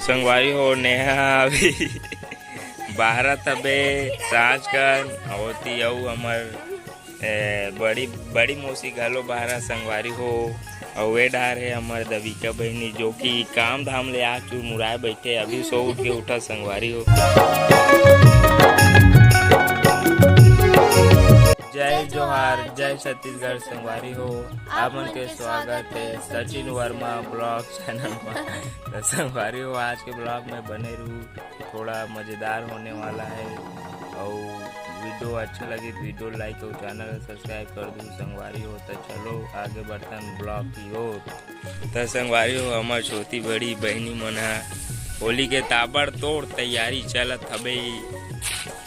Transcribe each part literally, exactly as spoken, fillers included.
संगवारी हो, नेहा अभी बाहर तबे सांझ कन होती अउ हमर ए, बड़ी, बड़ी मौसी घलो बाहर संगवारी हो। अउ ए डार हे हमर दविका बहिनी, जो कि काम धाम ले आ चुरमुराए बैठे, अभी सो उठ के उठा संगवारी हो। जय जोहार, जय छत्तीसगढ़ संगवारी हो। आप मन के स्वागत है सचिन वर्मा ब्लॉग चैनल में। तो संगवारी हो, आज के ब्लॉग में बने रहू, थोड़ा मजेदार होने वाला है। और वीडियो अच्छा लगे तो वीडियो लाइक और चैनल सब्सक्राइब कर दू संगवारी हो। तो चलो आगे बढ़तन ब्लॉग की ओर। तो संगवारी हो, हमर छोटी बड़ी बहिनी मन ह होली के ताबड़तोड़ तैयारी चलत हवे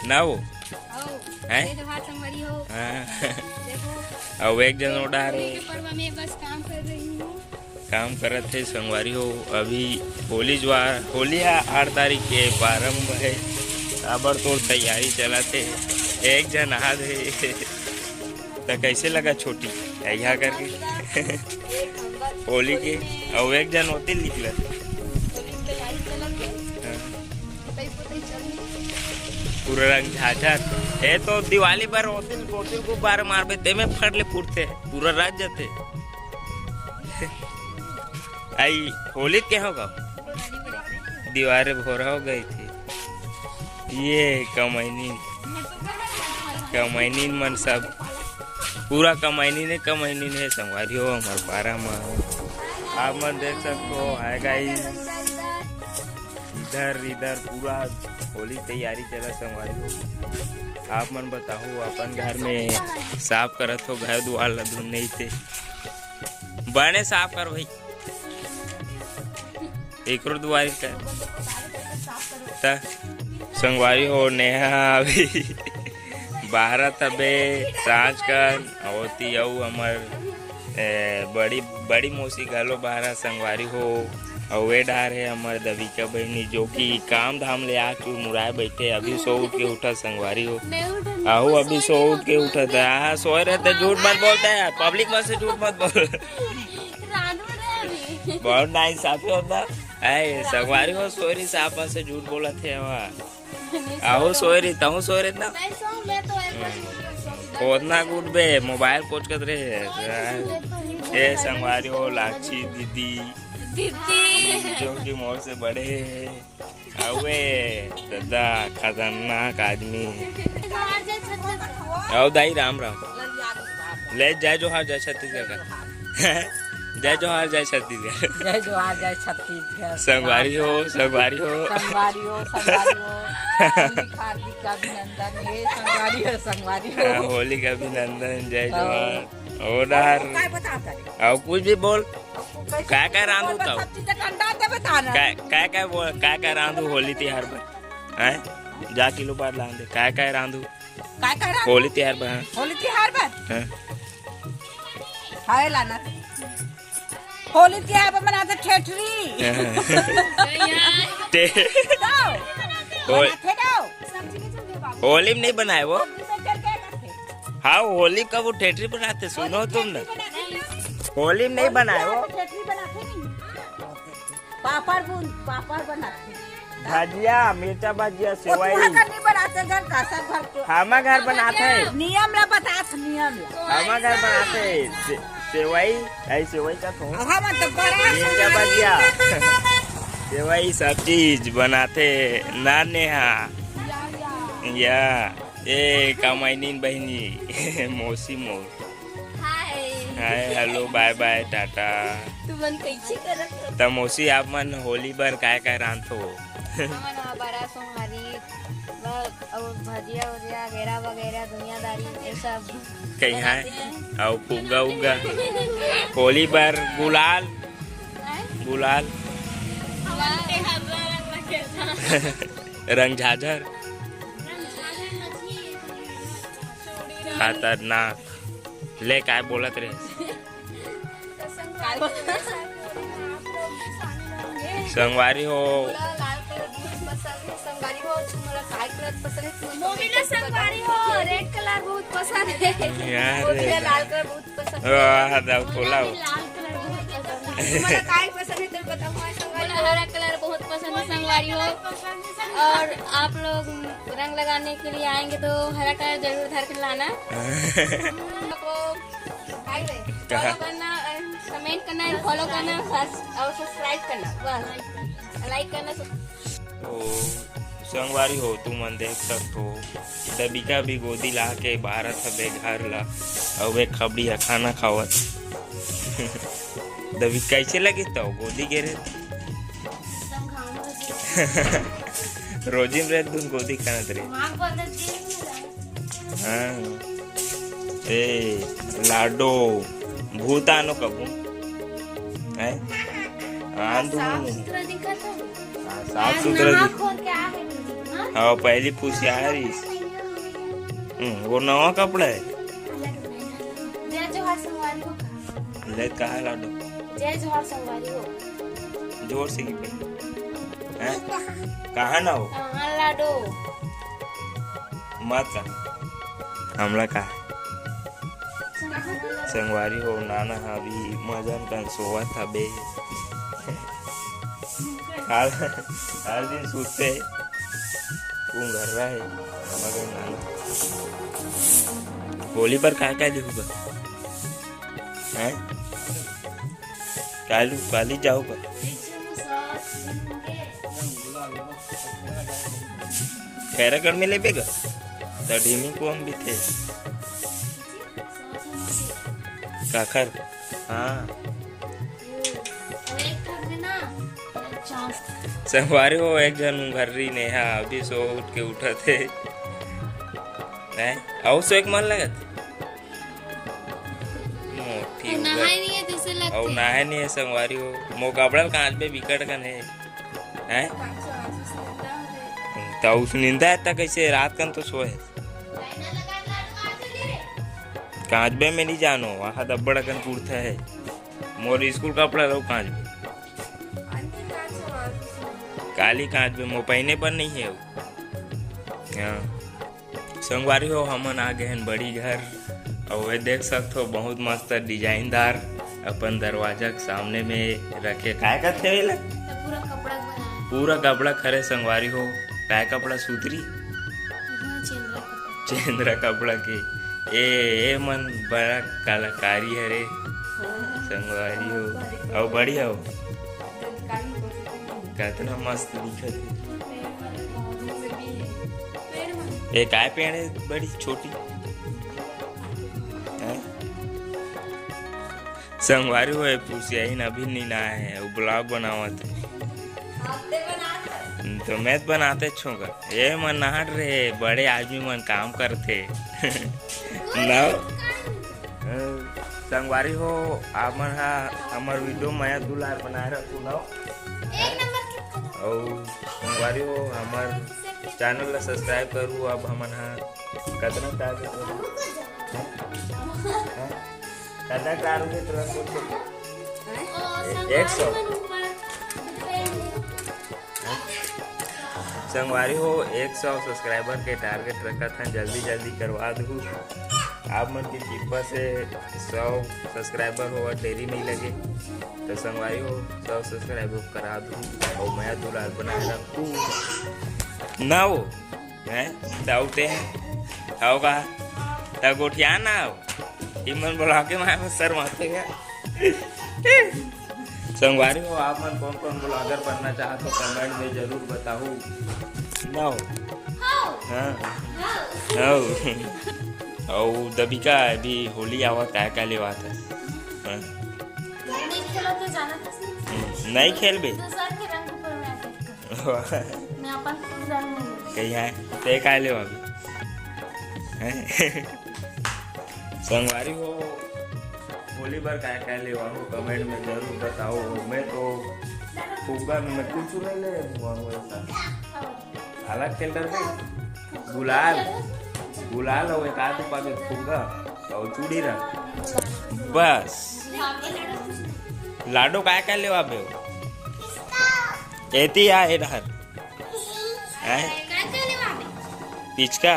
ना वो। आओ, हैं? जय जोहार संगवारी हो। हाँ। देखो, अउ एक जन ओ डार होली हे। के पर्व में बस काम कर रही हूँ। काम करत हे संगवारी हो। अभी होली ज्वार, होली ह आठ तारीख के प्रारंभ हे, ताबड़तोड़ तैयारी चलत हे। एक जन आ दे। त कैसे लगा छोटी, ऐहा करके होली के? अउ एक जन होते निकलत। हाँ। पूरा रंग झाझर। ए तो दिवाली बर होतिल, होतिल गुब्बारा मारबे, तेमे फट ले फूटते, पूरा रात जाते। आई होली के हो गा? दीवारे भोरा हो गई थी। ये कमैनी, कमैनी मन सब, पूरा कमैनी ने, कमैनी ने संगवारी हो हमर पारा में। आप मन देख सकते हो, हाय गाइस। इधर, इधर पूरा होली तैयारी चला संगवारी हो। आप मन बताओ, अपन घर में साफ करत हो, घर दुआर ला धुन नहीं थे, बने साफ कर भाई, एकरो दुआरी कर। त संगवारी हो, नेहा अभी बाहर तबे सांझ कन होती अउ हमर ए, बड़ी, बड़ी मौसी घलो बाहर संगवारी हो। अउ ए डार हे हमर दविका बहिनी, जो कि काम धाम ले आ चुरमुराए बैठे, अभी सो उठ के उठा संगवारी हो। आहू अभी सो उठ के उठा था। हाँ, सोए रहे तो झूठ मत बोलते हैं, पब्लिक में से झूठ मत बोल। बहुत नाइंसाफी होता है संगवारी हो, सोए रही साहब से झूठ बोलत हे वहाँ। आहू सोए रही, तहू सोए रही ना। नहीं सो, मैं तो एक बार सोच रहा हूँ। ओतना गुट बे, मोबाइल कोचकत रहे। ए संगवारी हो, लाक्षी दीदी, दीदी। जो कि मोर से बड़े हे। अउ ए दादा, खतरनाक आदमी। अउ दाई, राम राम। ले, जय जोहार, जय छत्तीसगढ़ का। जय जोहार, जय छत्तीसगढ़। जय जोहार, जय छत्तीसगढ़। संगवारी हो, संगवारी हो। संगवारी हो, संगवारी हो। हार्दिक, हार्दिक अभिनंदन हे, संगवारी हो, संगवारी हो। हाँ, होली का अभिनंदन, जय हाँ। जोहार। ओ डार। काय बता करे? अउ कुछ भी बोल। काय काय रांधू तब? सब्जी तो ठंडा दे बता ना। काय, काय काय बोल, काय काय रांधू होली तिहार बर? हैं? जा किलो पार लान दे। काय काय रांधू? काय काय रांधू? होली तिहार बर, हाँ। होली तिहार बर? हाँ। हाय लाना। होली तिहार बर बनाते ठेठरी। हाँ। ते- दाओ। होल- बनाते दाओ। होली में नहीं बनाए वो। सब्जी में चल के करते। हाँ, होली का वो ठेठरी बनाते, सुनो तुम ना। होली में नहीं बनाए वो। ठेठरी बनाते नहीं। पापड़ बूंद, पापड़ बनाते। भजिया, मिर्चा भजिया, वो सेवई। तुहा कर नहीं बनाते घर का, सब घर के। हमा घर बनाते। नियम ला बतात, नियम ला। हमा घर बनाते। से-, सेवई, आई सेवई का थो। अब हम तो बड़ा मिर्चा भजिया। सेवई सब चीज बनाते। नाने हाँ। या, या। या। ए, कमाइनीन बहिनी, मौसी मोर। हाय। हाय, हेलो, बाय बाय, टाटा। तुमन कैसे करत हो? त मौसी, आप मन होली बर काय काय रांधथो? हमन ह बरा सोहारी, ब-, अउ भजिया उजिया, अगेरा वगैरह, दुनियादारी, ये सब कहीं है? बनाते हैं। अउ फुग्गा उग्गा? होली बर गुलाल? हैं? गुलाल? गुलाल के हरा रंग लगेला। रंग झाझर? रंग झाझर मछली। खतरनाक। ले, काय बोलत रहे? संगवारी हो। मोला लाल कलर बहुत पसंद है। संगवारी हो, तुम्हारा काय कलर पसंद है? तुम्हारा मोबिला संगवारी हो, रेड कलर बहुत पसंद है। यार मोबिला रे। लाल कलर बहुत पसंद है। वाह, दाऊ, मोला खोला हो। लाल कलर बहुत पसंद है। तुम्हारा काय पसंद है, तो बताओ, हमारे संगवारी मोला हो। हरा कलर बहुत पसंद है। हो और आप लोग रंग लगाने के लिए आएंगे तो हरा कलर जरूर धर के लाना। आपको कहा? फॉलो करना, कमेंट करना, फॉलो करना और सब्सक्राइब करना, बस लाइक करना। ओ संगवारी हो, तुमन देख सकत हो, दबिका भी गोदी ला के बारत हबे घर ला। अउ एक खबड़ी ह खाना खावत। दबिका, कैसे लगिस त गोदी गे रहे? रोजी में रहे तुम गोदी खाना तेरे। हाँ। ए लाडो, भूत आनो कबू है। आंदू। साफ सुथरा दिखत है। हाँ, साफ सुथरा दिख- खोल के आ है। हाँ, पहली पूछी आ रही। हम्म, वो नवा कपड़ा है। जय जोहार संगवारी हो। ले कहा लाडो? जय जोहार संगवारी हो। जोर से की पे। हैं? कहा ना हो? कहाँ लाडो? मत का। हमला का? संगवारी हो, नाना हा अभी मजन कन सोवत हबे। हर, हर दिन सुतते। तू घर रहे, मगर नाना। होली पर का का लिहूगा? हैं? कालू, काली जाओगा? खैरागढ़ में लेबे गा? त ढीमी को हम भी थे। काखर? हाँ। संगवारी हो, एक जन उंघर्री नेहा अभी सो उठ के उठत हे। हैं? अउ सो एक मन लगत? मोटी उंघर। नहाए नहीं है जैसे लगते। अउ नहाए नहीं है संगवारी हो। मो कपड़ा ल कांचबे बिकट कन हे। हैं? त उस निंदा है त कैसे रात कन तो सोए? कांचबे में नहीं जानो, वहाँ दब्बड़ अकन पुरता है। मोर स्कूल कपड़ा रहो कांचबे। काली कांचबे मो पहने पर नहीं है वो। हाँ। संगवारी हो, हमन आ गए हैं बड़ी घर। और वे देख सकते हो, बहुत मस्त डिजाइनदार अपन दरवाजा के सामने में रखे। काय का थे ला? पूरा कपड़ा बनाया। पूरा कपड़ा खरे संगवारी हो। काय कपड़ा? सूतरी? हाँ, चेंद्रा कपड़ा। चेंद्रा कपड़ा के। ए, ए मन बड़ा कलाकारी हरे संगवारी हो। अउ बढ़िया हो। कतना मस्त दिखत हे। ए काय पेड़ है बड़ी छोटी? हैं? संगवारी हो, ए पुसियाइन अभी नी ना है, वो ब्लॉग बनावत है। तो मैं तो बनाते छोगा। ये मन नहट रहे, बड़े आदमी मन काम करते। ना। संगवारी हो, आप मन हा हमर वीडियो मया दुलार बनाए रखू ना। अउ संगवारी हो, हमर चैनल ला सब्सक्राइब करू। अब हमन हा कतना टारगेट करू? हैं? हैं? कतना टारगेट रखू? एक सौ। संगवारी हो, एक सौ सब्सक्राइबर के टारगेट रखत हन, जल्दी जल्दी करवा दू। आप मन के कृपा से सौ सब्सक्राइबर होवत देरी नहीं लगे, तो संगवारी हो, सौ सब्सक्राइबर करा दू। और मया दुलार बनाए रखू ना हो, हैं? ताऊ ते हैं, आओ का? ता गोठिया ना हो, इमन बुला के मैं शर्माते हैं। संगवारी हो, आप मन कौन कौन ब्लॉगर बनना चाहत हो, कमेंट में जरूर बताओ। ना हो। हाँ। हाँ। अउ दबिका, अभी होली आवत, काय काय लेवात है? हाँ। नहीं खेलो तो जाना था। नहीं खेलबे? दूसरा के रंग ऊपर में आके मैं अपन खुद रंग नहीं। कही है, ते काय लेवा अभी? हैं? संगवारी हो, होली बर काय काय लेवा हो, कमेंट में जरूर बताओ। मैं तो फुग्गा में मैं कुछ नहीं ले हुआ हूँ ऐसा। अलग खेल डर गई। गुलाल, गुलाल हो, एक आध पाके फुग्गा और चूड़ी रख, बस। लाडो काय काय लेवा बे? एती आ एडहर। हैं? पिचका?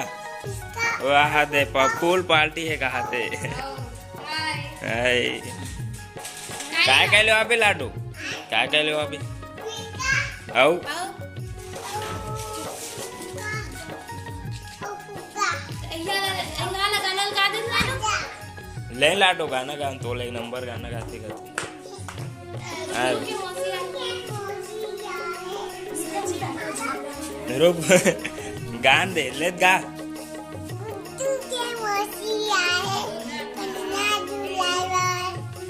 वाह दे पा फुल पार्टी है कहा थे। हाय। काय काय लेवा बे लाडो? काय काय लेवा बे? आओ। ले लाडो गाना गा, तोला एक नंबर गाना गाथे गाथे। हाँ। रुक, गान दे, ले गा।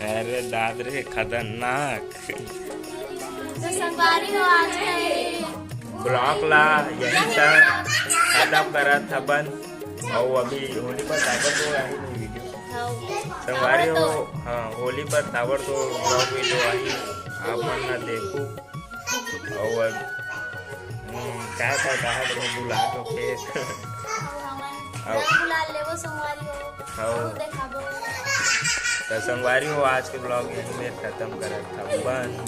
अरे दाद रे, खतरनाक। तो संगवारी हो, आज के vlog ला यही तक खतम करत हबन। अउ अभी होली पर ताबड़ तो आही नहीं video। हाँ। संगवारी हो, तो हाँ, होली पर ताबड़ तो vlog video आही, आप मन ला देखू। अउ अब, हम्म, का का कहा तो भुला तो फेर। हमन अउ ना भुला लेवो संगवारी हो। हाँ। जरूर देखाबो। तो संगवारी हो, आज के vlog यही में खतम करत हबन।